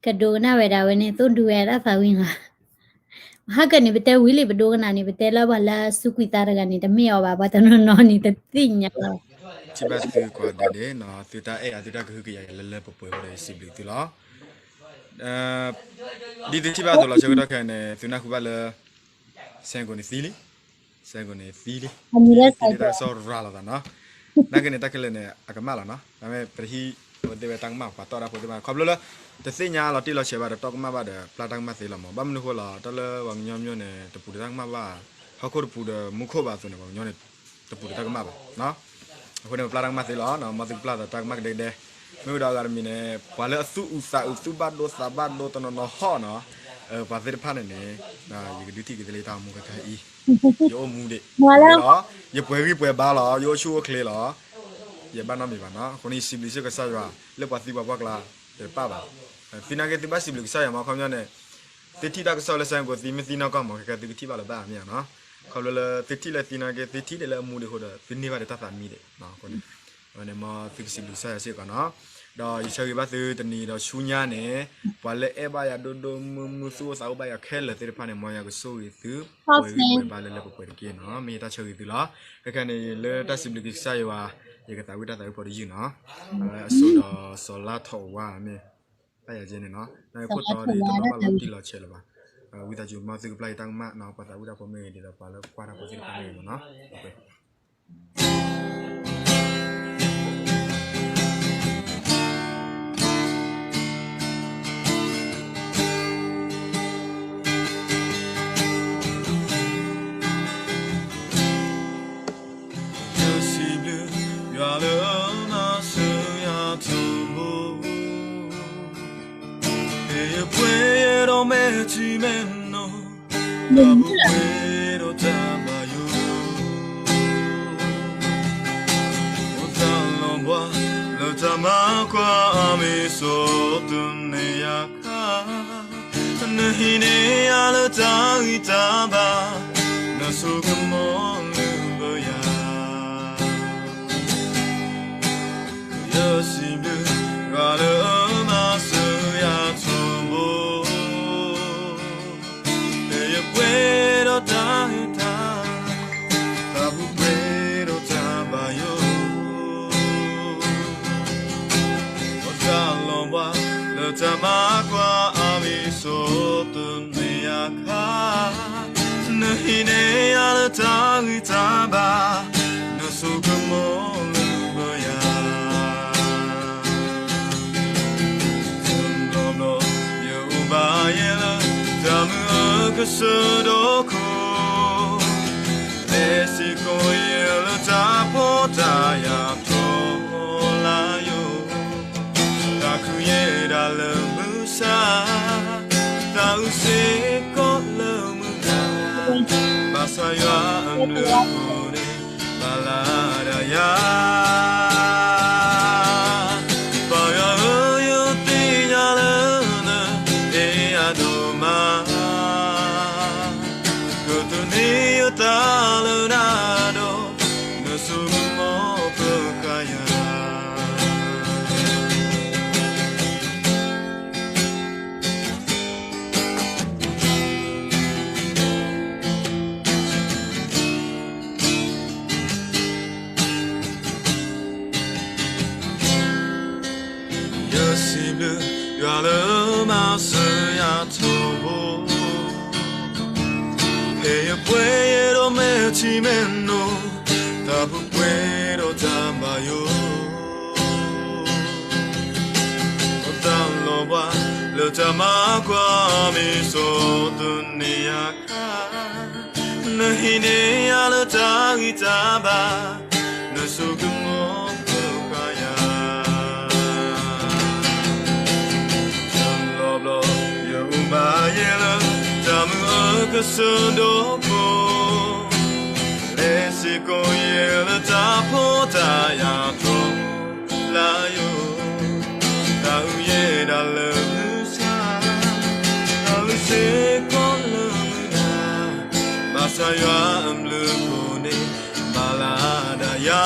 ကဒိကနၣ်ဝဲဒၣ်ဝဲန့ၣ် သိၣ်ဒူဝဲဒၣ်သးဝံၤလီၤ. ဟဲက့ၤန့ၣ် ပတဲဝံၤလံ ပဒိကနၣ်န့ၣ် ပတဲလၢပှၤလၢအစူးကွံာ်သးတဂၤန့ၣ် တမ့ၢ်အီၤဘၣ် ပှၤတနီၤနီၤန့ၣ် တသ့ၣ်ညါလီၤ. ထံၣ်ဘၣ်သုကိးဂၤဒဲး သုတၢ်အဲၣ်ယၤ သုတၢ်ကဟုကယာ်ယၤလၢလၢပှဲၤပှဲၤအဃိဒီး ယစံးဘျုးသုလီၤ. ဒ်သုထံၣ်ဘၣ်အသိးလီၤ ဆၢကတီၢ်ခဲအံၤန့ၣ် သုနၢ်ဟူဘၣ်လၢ စဲကိန့ၣ်သံလံ, စဲကိန့ၣ်သံလံ, သံလံတၢ်ကစီၣ်ရၤလီၤသးနီၤ. နာ်က့န့ၣ် တၢ်ခဲလၢာ်န့ၣ် အကမၣ်လီၤနီၤ. မ့ၢ်ပတဟံးအဝဲသ့ၣ်ဝဲတၢ်ကမၣ် ပှၤတီၣ်တၢ်ဖိသ့ၣ်တဖၣ် ခီဖျိလၢ တသ့ၣ်ညါလီၤတံၢ်လီၤဆဲးဘၣ်ဒီး တီၣ်ကမၣ်ဘၣ်ဒီး ပျၢ်တၢ်ကမၣ်သ့လီၤမး. ဘၣ်မနုၤဃိလီၤ တၢ်လၢပှၤကညီမ့ၢ်န့ၣ် တပူၤဒီးတၢ်ကမၣ်ဘၣ်, ဟီၣ်ခိၣ်တပူၤဒီးမူခိၣ်ဘၣ်အသိးန့ၣ် ပှၤကညီန့ၣ် တပူၤဒီးတၢ်ကမၣ်ဘၣ်. အဃိန့ၣ် ပျၢ်တၢ်ကမၣ်သ့လီၤ. မ်သုကပျၢ်သးတၢ်ကမၣ်ကဒဲကဒဲ, မ့ၢ်ဝံၤဒီးအဂၤတမံၤန့ၣ် ပှၤလၢအသူၣ်အုးသးအုး သူၣ်ဘၣ်ဒိသးဘၣ်ဒိတနီၤနီၤဟီၣ်နီၤ, ပှၤသ့ၣ်တဖၣ်န့ၣ်န့ၣ် ယကဒုးထံၣ်က့ၤသ့လၢတၢ်အိၣ်မူခဲခါအံၤ, ယအိၣ်မူဒံးလီၤ, ယပှဲၤဂံၢ်ပှဲၤဘါလီၤ, ယအိၣ်ဆူၣ်အိၣ်ချ့လီၤ, ယဘၣ်နီတမံၤဘၣ်နီၤ. အဃိန့ၣ် ယစံးဘျုးစ့ၢ်ကီးကစၢ်ယွၤ လၢပှၤသံပှၤပှၢ်ကျါ တပၣ်ဘၣ်. သနာ်က့သုဘၣ်စံးဘျုးကစၢ်ယွၤမး ခီပညီန့ၣ် သုထံၣ်တၢ်ကစီၣ်လၢစဲကိသံမ့ၢ်သံနီၢ်ကီၢ်မး ခဲကဲသုကထံၣ်ဘၣ်လၢၤဘၣ်မ့ၢ်ဧါနီၤ. ခီဖျိလၢသုထံၣ်လၢသံနာ်က့ သုထံၣ်ဒံးလၢအမူဒံးအဃိဒီး သုန့ၢ်ဘၣ်ဒီးတၢ်သးမံဒံး. အဃိန့ၣ် မ်သုကစံးဘျုးကစၢ်ယွၤစ့ၢ်ကီးနီၤ. ဒီးယဆၢဂ့ၤဘၣ်သုတနံၤဒီးဆူညါန့ၣ် ပှၤလၢအဲၣ်ဘၣ်ယၤဒိၣ်ဒိၣ်မုၢ်မုၢ် သူၣ်အိၣ်သးအိၣ်ဘၣ်ယၤခဲလၢာ်သ့ၣ်တဖၣ်န့ၣ် မ်ယွၤကဆိၣ်ဂ့ၤသု ပှဲၤဂံၢ်ပှဲၤဘါလၢလၢပှဲၤပှဲၤတက့ၢ်နီၤ. မ့ၢ်ယတၢ်ဆၢဂ့ၤသုလီၤ. ခဲခဲန့ၣ် လၢတၢ်စံးဘျုးက့ၤကစၢ်ယွၤ ယကသးဝံၣ်တၢ်သးဝံၣ်ဖိတယုၢ်နီၤ. အဝဲအစိဒီးစီၤလါထီၣ်ဝါမ့ၢ် တၢ်ယၤကဲန့ၣ်နီၤ နၢ်ဟူခိၣ်တီဒ်တနီၣ်ဘၣ်လီၤတံၢ်လီၤဆဲးလၢၤဘၣ်. ဝံသးစူၤမ်သုကပျၢ်ယတၢ်ကမၣ်နီၤ ပှၤသးဝံၣ်တၢ်ဖိမ့ၢ်ဂ့ၤ ဒ်သိးပှၤလၢကွၢ်တၢ်ဖိသ့ၣ်တဖၣ်မ့ၢ်ဂ့ၤမးနီၤ. ယစံးဘျုးယွၤလၢအမၤစၢၤယၤထီဘိ, ဖဲယပှဲၤဒီးမဲာ်ထံမဲာ်နိ, တၢ်ပူၤပှဲၤဒီးတၢ်ဘၣ်ယိၣ်, အိၣ်သးလီၤဘှါလၢတၢ်မၤကွၢ်အမ့ၢ်စိာ်တန့ၢ်ယၤခါ နဟံးန့ၢ်ယၤလၢတၢ်ဂံၢ်တၢ်ဘါ, နဆိကမိၣ်လုၢ်ဘၢယၤ. ယစံးဘျုးယွၤလၢအမၤစၢၤယၤထီဘိ, ဖဲယပှဲၤဒီးတၢ်ဂ့ၤတၢ်, တၢ်ပူၤပှဲၤဒီးတၢ်ဘၣ်ယိၣ်, အိၣ်သးလီၤဘှါလၢတၢ်မၤကွၢ်အမ့ၢ်စိာ်တန့ၢ်ယၤခါ, နဟံးန့ၢ်ယၤလၢတၢ်ဂံၢ်တၢ်ဘါ, နဆိကမိၣ်လုၢ်ဘၢယၤ. တဘျီဘျီ ယအိၣ်ဘၣ်ယဲလၢ တၢ်မုာ်အကစၢၢ်ဒီခိၣ်, လဲၤစ့ၢ်ကီးယဲလၢတၢ်ဖှီၣ်တၢ်ယာ်ထီၣ်လါယိၣ်, တၢ်ခုယဲဒၣ်လၢမုၢ်ဆါ, တၢ်အုးစ့ၢ်ကီးလၢမုၢ်နၤ, ဘၣ်ဆၣ်ယွၤအဘျုးအဖှိၣ်န့ၣ် ဘၣ်လၢဒၣ်ယၤ. ပၢ်ယွၤဧၢ, ယသ့ၣ်ညါလၢနအဲၣ်ယၤဒိၣ်မး, ကတိၢ်န့ၢ်ယသးလၢနၤဒီး, နဆိကမိၣ်ပၢ်ဃာ်ယၤ. ယစံးဘျုးယွၤလၢမၤစၢၤယၤထီဘိ, ဖဲယပှဲၤဒီးမဲာ်ထံမဲာ်နိ, တၢ်ပူၤပှဲၤဒီးတၢ်ဘၣ်ယိၣ်, အိၣ်သးလီၤဘှါလၢတၢ်မၤကွၢ်မ့ၢ်စိာ်တန့ၢ်ယၤခါ, နဟံးန့ၢ်ယၤလၢတၢ်ဂံၢ်တၢ်ဘါ, နဆိကမိၣ်ပၢ်ဃာ်ယၤ. တဘျီဘျီ ယအိၣ်ဘၣ်ယဲလၢ တၢ်မုာ်အကစၢၢ်ဒီခိၣ်, လဲၤစ့ၢ်ကီးယဲလၢတၢ်ဖှီၣ်တၢ်ယာ်ထီၣ်လါယိၣ်, တၢ်အုးယဲဒၣ်လၢမုၢ်ဆါ, တၢ်အုးစ့ၢ်ကီးလၢမုၢ်နၤ, ဘၣ်ဆၣ်ယွၤအဘျုးအဖှိၣ်န့ၣ် ဘၣ်လၢဒၣ်ယၤ.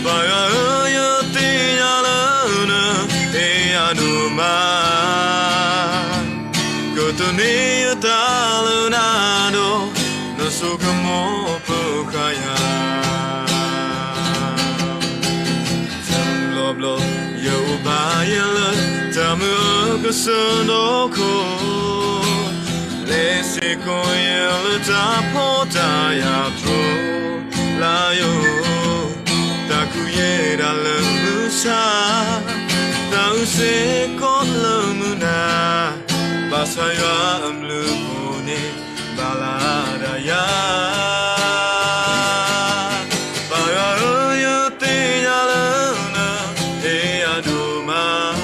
ပၢ်ယွၤဧၢ, ယသ့ၣ်ညါလၢနအဲၣ် ကစၢၢ်ဒီခိၣ်, လဲၤစ့ၢ်ကီးယဲလၢတၢ်ဖှီၣ်တၢ်ယာ်တြိာ်လၢယိာ်, တၢ်ကူၣ်ယဲဒၣ်လၢမုၢ်ဆါ, တၢ်အုၣ်စ့ၢ်ကီးလၢမုၢ်နၤ, ဘၣ်ဆၣ်ယွၤအဘျုးအဖှိၣ်န့ၣ် ဘၣ်လၢဒၣ်ယၤ ပၢ်ယွၤဧၢ, ယသ့ၣ်ညါလၢနဟ့ၣ်ယၤဒိၣ်မး,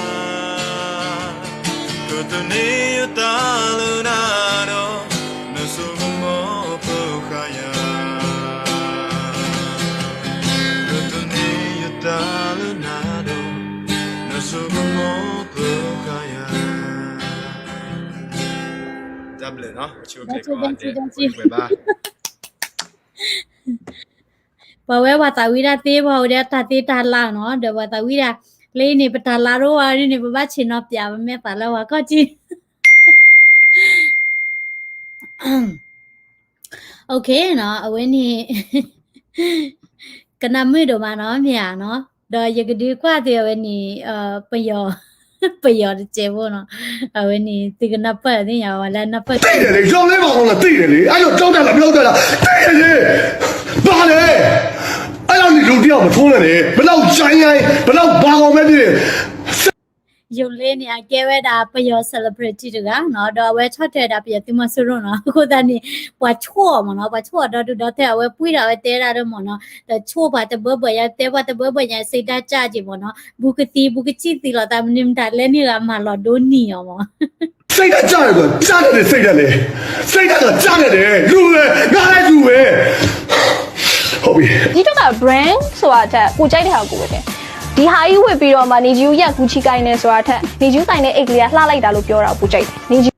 ကသန့ၤယသးလၢနၤဒီး နစိကမီၤပဃာ်ယၤ, ကသန့ၤယသးလၢနၤဒီး နစိကမီၤပဃာ်ယၤ. တၢ်ဘျုးနီၤ, ပဆိကမိၣ်ကျဲကိးဂၤဒဲး, ပှဲၤဘၣ်. ပှၤဝဲပှၤသးဝံၣ်တၢ်သ့ ပှၤအိၣ်ဒီးတၢ်သ့တၢ်လၤနီၤ, ဒီးပှၤသးဝံၣ်ဒၣ် လၢအံၤန့ၣ် ပတၢ်လၤတအိၣ်ဘၣ်န့ၣ် ပဘၣ်ဆ့ၣ်နီၤပၠး ပမဲာ်သးလၢပှၤခီၣ်ထံး OK နီၤ, အဝဲန့ၣ် ကနၣ်မုာ်ဒိၣ်မးနီၤ မ့ၢ်ဧါနီၤ, ဒီးယကဒုးကွၢ်သုအဝဲန့ၣ် ပယီၤ ပယီၤတစဲးဖိနီၤ, အဝဲန့ၣ် သုကနၢ်ပၢၢ်သ့ၣ်ညါဝဲလၢနၢ်ပၢၢ် သိတယ်လေ, ယုမ်လေးပါကုန်လို့သိတယ်လေ, အဲလိုကြောက်တတ်လား မကြောက်တတ်လား, သိတယ်လေ, ဘာလဲ, အဲ့လောက်နေလူတယောက်မထိုးနဲ့လေ, ဘယ်လောက်ရိုင်းရိုင်း, ဘယ်လောက်ဘာကောင်ပဲဖြစ်ဖြစ် ယုမ်လေးန့ၣ် အကဲဝဲဒၣ်ပယီၤ celebrity တဂၤနီၤ, ဒီးအဝဲဆီၣ်ထွဲဒၣ်ပယီၤသုးမီၤစိရိၤနီၤ, အဃိသတးန့ၣ် ပှၤဆိၣ်အီၤမ့ၢ်နီၤ, ပှၤဆိၣ်အီၤဒီဒူၣ်ဒီထၢ, အဝဲပှံၢ်ဒီးအဝဲတဲဒၣ်ဒီးမ့ၢ်နီၤ, ဒီးဆိၣ်ပှၤတဘၢဘၢၣ် ယတဲပှၤတဘၢဘၢၣ်ညါ စိတ်ဓာတ်ကျကျိၤမ့ၢ်နီၤ, ဘူးကသံ ဘူးကစံၣ်သံလိာ်သး မနုၤမတၤ လဲန့ၣ်ဂၤမၤလီၤဒိနံၤအီၤမ့ၢ် စိတ်ဓာတ်ကျတယ်ဆိုတာ ကျတတ်တယ် စိတ်ဓာတ်ကျတယ်, စိတ်ဓာတ်ကကျတတ်တယ်, လူပဲ, ငါလည်းလူပဲ, ဟုတ်ပြီ. ဒီတခါ brand ဆိုတာထက် ကိုကြိုက်တဲ့ဟာကိုဝတ်တယ်. ဒီဟာကြီးဝတ်ပြီးတော့မှ နေကြီးကို ယက်ကူချီကိုင်နေဆိုတာထက် နေကြီးကိုင်တဲ့အိတ်ကလေးကလှလိုက်တာလို့ပြောတာကိုပိုကြိုက်တယ်. နေကြီး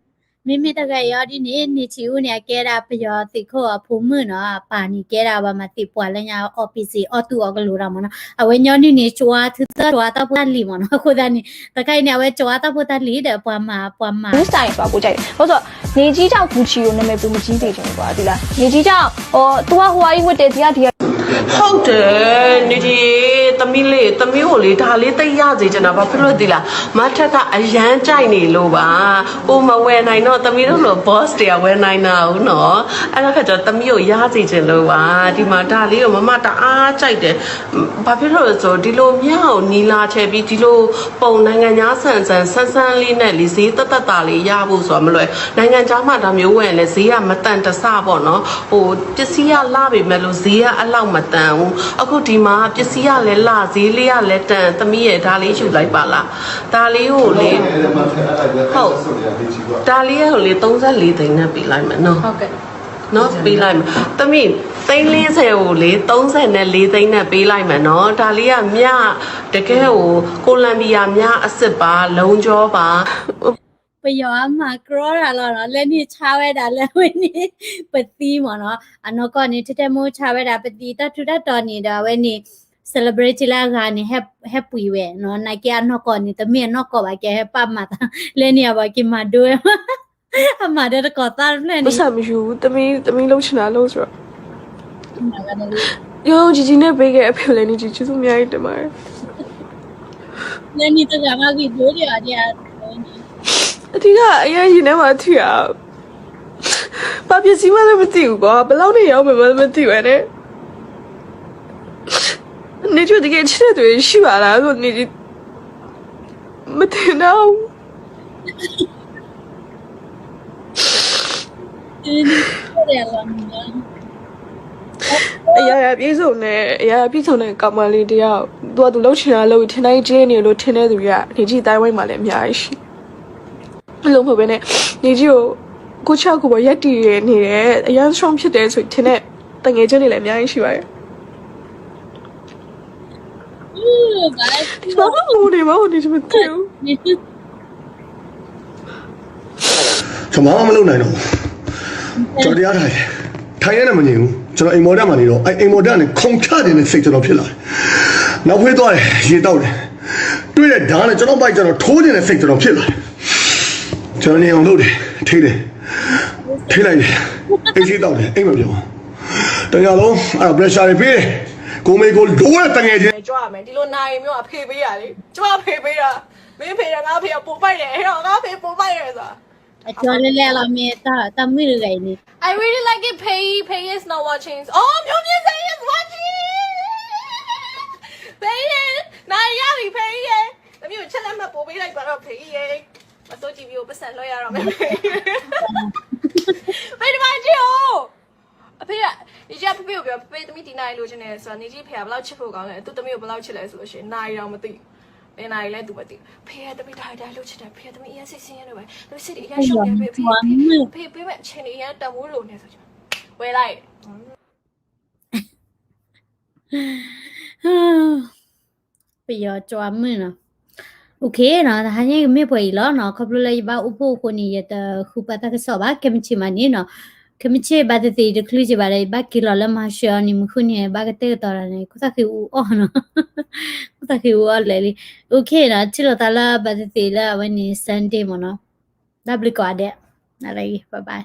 မ့မ့ၢ်တဂၤအံၤအီၤဒ်န့ၣ် နေချီဦးန့ၣ် အကဲဒၣ်ပယီၤသုးခိၣ်အဖိမုၣ်နီၤ, အပၢ်န့ၣ်ကဲဒၣ်ပှၤမၤသံပှၢ်လၢညါ အီၣ်ပံစ့ အီၣ်သူၣ်အီၣ်ကလိၤတၢ်မ့ၢ်နီၤ, အဝဲညီနုၢ်န့ၣ် ကၠီၤအါထုသၢ ကၠီၤအါတၢ်ဖိတၢ်လံၤမ့ၢ်နီၤ, အဃိသတးန့ၣ် တခါအံၤန့ၣ် အဝဲကၠီၤအါတၢ်ဖိတၢ်လံၤဒီးပှၤမၤ ပှၤမၤ ဘူးစတားဆိုတာကိုကြိုက်တယ်. ဘာလို့လဲဆိုတော့ နေကြီးကြောင့် Gucci ကိုနာမည်ပိုမကြီးစေချင်ဘူးကွာ သိလား. နေကြီးကြောင့် ဟို तू ကဟိုဟာကြီးဝတ်တယ် ဒီကဒီက ဟုတ်တယ် နေကြီး သမီးလေး သမီးကိုလေ ဒါလေးသိပ်ရစေချင်တာ ဘာဖြစ်လို့သိလား မထက်ကအရမ်းကြိုက်နေလို့ပါ ကိုမဝယ်နိုင်တော့ သမီးတို့လို boss တွေကဝယ်နိုင်တာဘူးနော် အဲ့တော့ခါကျတော့ သမီးကိုရစေချင်လို့ပါ ဒီမှာဒါလေးကို မမတအားကြိုက်တယ် ဘာဖြစ်လို့လဲဆို ဒီလိုမျက်အောင်နီလာချဲပြီး ဒီလိုပုံနိုင်ငံခြားဆန်ဆန်ဆန်းဆန်းလေးနဲ့လေ ဈေးသက်သက်သာလေးရဖို့ဆိုတာမလွယ် နိုင်ငံခြားမှာဒါမျိုးဝယ်ရင်လည်းဈေးကမတန်တဆပေါ့နော် ဟို ပစ္စည်းကလှပေမဲ့လို့ဈေးကအဲ့လောက်မတန်ဘူး အခုဒီမှာပစ္စည်းကလည်းလှ ဈေးလေးကလည်းတန် သမီးရဲ့ဒါလေးယူလိုက်ပါလား ဒါလေးကိုလေ ဟုတ် ဒါလေးကိုလေ သုံးဆယ့်လေးသိန်းနဲ့ပေးလိုက်မယ်နော် ဟုတ်ကဲ့ နော် ပေးလိုက်မယ် သမီး သိန်းလေးဆယ်ကိုလေ သုံးဆယ့်လေးသိန်းနဲ့ပေးလိုက်မယ်နော် ဒါလေးကမျှ တကယ့်ကို ကိုလံဘီယာမျှအစစ်ပါ လုံးချောပါ ပယီၤအမၤကြီတၢ်လီၤနီၤ လၢန့ၣ်ဆါဝဲဒၣ်လၢဝဲန့ၣ် ပသံမ့ၢ်နီၤ အနီၢ်ကီၢ်န့ၣ် ထဲထဲမုၢ်ဆါဝဲဒၣ်ပသံ တၢ်ထူးတၢ်တီၤန့ၣ်ဒီးအဝဲန့ၣ် celebrity လၢအဂၤန့ၣ် ဟဲပှ့ၤဝဲနီၤ နာ်က့အနီၢ်ကီၢ်န့ၣ် တမ့ၢ်အနီၢ်ကီၢ်ဘၣ် ကဟဲပာ်မၤသး လၢန့ၣ်အဘၣ်က့ၤမၤဒိဝဲ အမၤဒီးတကိးသၣ်တဖျၢၣ်န့ၣ် ပိုက်ဆံမရှိဘူး သမီး သမီးလှုပ်ချင်တာလှုပ်ဆိုတော့ ရုံရုံကြည်ကြည်နဲ့ပေးခဲ့အဖေကိုလည်း နေကြီးကျေးဇူးအများကြီးတင်ပါတယ် လၢန့ၣ်တဂၤမးဂ့ၤဒိၣ်ဒံးဘၣ်ဒံး အဓိက အရမ်းရင်ထဲမှာထိတာ ဘာပျက်စီးမှန်းလည်းမသိဘူးကွာ ဘယ်လောက်နဲ့ရောက်မယ်မှန်းလည်းမသိဘဲနဲ့ နေကျိုးတကယ်ချစ်တဲ့သူတွေရှိပါလားလို့နေကျိုး မတင်တော့ဘူး အရာရာပြည့်စုံတဲ့ အရာရာပြည့်စုံတဲ့ကောင်မလေးတစ်ယောက် သူကသူလှုပ်ချင်တာလှုပ်ပြီး ထင်တိုင်းကျင်းနေလို့ထင်တဲ့သူတွေက နေကြီးတိုင်းဝိုင်းမှာလည်းအများကြီးရှိ အဲ့လိုမဟုတ်ဘဲနဲ့ နေကြီးကို ကိုယ့်ခြေထောက်ကိုယ်ပေါ်ရပ်တည်နေတယ် အရမ်း strong ဖြစ်တယ်ဆိုထင်တဲ့သူငယ်ချင်းတွေလည်းအများကြီးရှိပါတယ် ဘာလဲ ဘာလို့ငိုနေမှန်းကိုနေမသိဘူး ကျွန်တော်ဘာမှမလုပ်နိုင်တော့ဘူးကျွန်တော်တရားထိုင်တယ်ထိုင်ရတဲ့မနေဘူးကျွန်တော်အိမ်မော်ဒက်မှာနေတော့အဲ့အိမ်မော်ဒက်ကနေခုံချတင်တဲ့စိတ်ကျွန်တော်ဖြစ်လာတယ်နောက်ဖေးသွားတယ်ရေတောက်တယ်တွေ့တဲ့ဓာတ်နဲ့ကျွန်တော်ဘိုက်ကျွန်တော်ထိုးတင်တဲ့စိတ်ကျွန်တော်ဖြစ်လာတယ်ကျွန်တော်နေအောင်လုပ်တယ်ထိတယ်ထိလိုက်တယ်အိမ်ရှိတောက်တယ်အိမ်မပြောတကယ်လို့အဲ့ pressure တွေပေးတယ်ကိုမေကိုလိုတဲ့တငယ်ချင်းကြွားမယ်ဒီလိုနိုင်မျိုးအဖေပေးရလေကြွားဖေပေးတာ မ့ၢ်ဖဲဒီးငါဖဲအပိာ်ဘၣ်ဒီး ဟဲဒီးငါဖဲပိာ်ဘၣ်ဒီး အကၠီလဲၤလဲၤလီၤမ့ၢ်တၢ်မုၣ်တဂၤအံၤန့ၣ် I really like it, Pei. Pei is not watching. Oh, မျိုးမြင့် say is watching. Pei နာရီရပြီ Pei သမီးကိုချက်လက်မှတ်ပို့ပေးလိုက်ပါတော့ Pei မစိုးကြည့်ပြီး ပိုက်ဆံလွှဲရတော့မယ် Pei ဒီမှာကြည့်ဦး အဖေက နေကြီးက ဖေဖေကိုပြော ဖေဖေ သမီး တနင်္လာနေ့ လိုချင်တယ်ဆိုတော့ နေကြီး ဖေက ဘယ်လောက်ချစ်ဖို့ကောင်းလဲ သူ့သမီးကို ဘယ်လောက်ချစ်လဲဆိုလို့ရှိရင် နာရီတောင်မသိဘူး ဘယ်နာရီလဲ သူမသိဘူး ဖေက သမီး ဒါဒါလိုချင်တယ် ဖေက သမီး အရမ်းစိတ်ဆင်းရဲနေပါတယ် သမီး စိတ်တွေ အရမ်းရှုပ်နေ ဖေဖေ ဖေဖေ ပေးမဲ့အချိန်တွေ အရမ်းတန်ဖိုးလိုနေဆို ဝယ်လိုက် ပယီၤကၠီမုၣ်နီၤ OK နီၤ တဟါညါကမ့ၢ်ပှဲၤအံၤလီၤနီၤ ခီဖျိလၢယဘၣ်အိၣ်ဖှိၣ်အဃိန့ၣ် ယတဃုပှၤတၢ်ကစီၣ်ဘၣ် ခဲမုၢ်ဆ့ၣ်မးန့ၣ်နီၤ ခဲမုၢ်ဆ့ၣ်ဘၣ်သ့ၣ်သ့ၣ် ယတချုးက့ၤဘၣ်ဒီး ယဘၣ်က့ၤလီၤလၢမၤရှဲအီၤန့ၣ် မုၢ်ဃုန့ၣ် ဘၣ်ကတဲာ်ကတီၤတၢ်န့ၣ် ခိၣ်သၣ်ဃံအူအီၣ်နီၤ ခိၣ်သၣ်ဃံအူအီၣ်လၢာ်လံ OK နီၤ ထံၣ်လိာ်သးလၢဘၣ်သ့ၣ်သ့ၣ်လၢအဝဲန့ၣ် Sunday မ့ၢ်နီၤ တၢ်ဘျုးကိးဂၤဒဲး ဘၣ်ဘၣ်